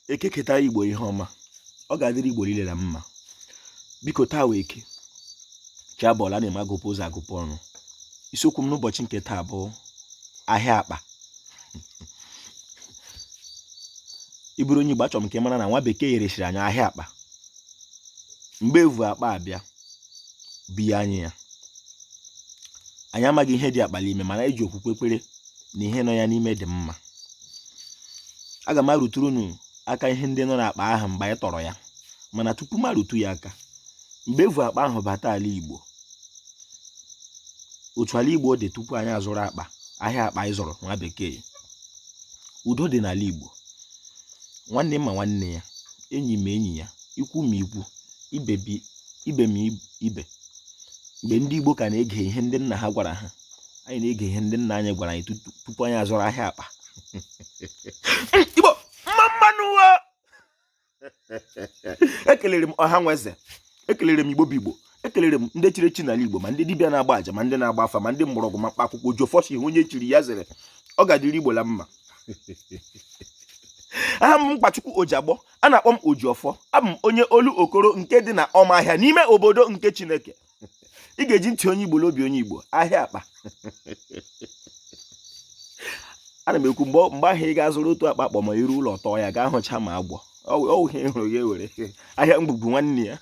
Eke ketara Igbo ihe ọma, ọ ga-adịrị Igbo niile na mma. Biko taa wụ Eke, chi abọọla, na-eme agụpụ ụzọ agụpụ ọnụ. Isiokwu m n'ụbọchị nke taa bụ ahịa akpa. Ị bụrụ onye Igbo, achọrọ m ka ị mara na nwa bekee resiri anyị ahịa akpa. Mgbe evu akpa abịa biye anyị ya, anyị amaghị ihe dị akpa n'ime, mana eji okwukwe kwere na ihe nọ ya n'ime dị mma. Aga m arụtụrụ unu aka ihe ndị nọ n'akpa ahụ mgbe anyị tọrọ ya, mana tupu m arụtụ ya aka, mgbe evu akpa ahụ bata ala Igbo, otu ala Igbo dị tupu anyị azụrụ akpa, ahịa akpa anyị zụrụ nwa bekee, udo dị n'ala Igbo. Nwanne ma nwanne ya, enyi ma enyi ya, ikwu ma ikwu, ibe ma ibe. Mgbe ndị Igbo ka na-ege ihe ndị nna ha gwara ha, anyị na-ege ihe ndị nna anyị gwara anyị tupu anyị azụrụ ahịa akpa. Igbo mma mma nụ! Ekelere m ọha nwe eze, ekelere m Igbo bụ Igbo, ekelere m ndị chiri echi n'ala Igbo, ma ndị dibịa na-agba aja, ma ndị na-agba afa, ma ndị mgbọrọgwụ, ma mkpa akwụkwọ. Ojiọfọ sị onye chiri ya zere, ọ ga-adịrị Igbo la mma. Aha m Mkpachukwu Ojiagbọ, a na-akpọ m Ojiọfọ. Abụ m onye Olokoro nke dị na Ọmahịa n'ime obodo nke Chineke. Ị ga-eji ntị onye Igbo n'obi onye Igbo. Ahịa akpa ana m ekwu, mgbe ahụ ị ga-azụrụ otu akpa akpọ ma iru ụlọ tọọ ya, gaa hụcha ma agwọ ọwụ ihe ị hụrụ ga-ewere ahịa mgbugbu nwanne ya.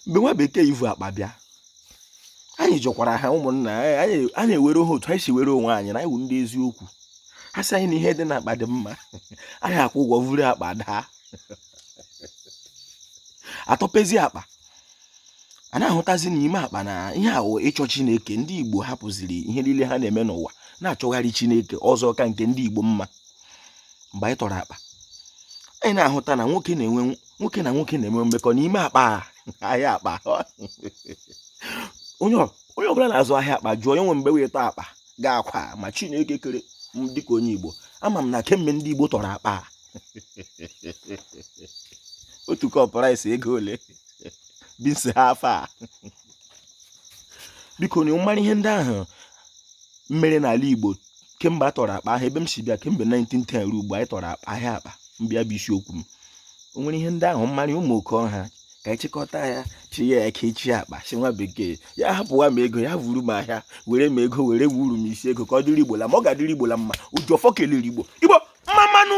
Mgbe nwa bekee ivu akpa bịa, anyị jụkwara ha, ụmụnna anyị, anyị ewere ha otu anyị si were onwe anyị na anyị wụ ndị eziokwu. Ha sị anyị na ihe dị n'akpa dị mma. Anyị akwụ ụgwọ vuru akpa daa, atọpezi akpa, a na-ahụtazi n'ime akpa na ihe ahụ ịchọ Chineke. Ndị Igbo hapụziri ihe niile ha na-eme n'ụwa na-achọgharị Chineke ọzọ ka nke ndị Igbo mma. Mgbe anyị tọrọ akpa, anyị na-ahụta na nwoke na-enwe nwoke na nwoke na-enwe mmekọ n'ime akpa ahịa akpa. Onye ọbụla na-azụ ahịa akpa jụọ onye nwe mgbe wee tọọ akpa ga-akwa ma Chineke kere m dịka onye Igbo, ama m na kemgbe ndị Igbo tọrọ akpa, otu cup rice ego ole, beans ha afọ a. Biko na mara ihe ndị ahụ mere n'ala Igbo kemgbe a tọrọ akpa ahụ, ebe m si bịa, kemgbe 1910 ruo ugbu anyị tọrọ akpa ahịa akpa. Mbịa bụ isiokwu m, o nwere ihe ndị ahụ mmarị ụmụ oke ọha ka anyị chịkọta ya chi ya eke chi akpa si nwa bekee ya hapụwa m ego ya vuru m ahịa, were m ego were wuru m isi ego ka ọ dịrị Igbo la ma ọ ga-adịrị Igbo la mma. Ojiọfọ kelere Igbo. Igbo mma mma nụ!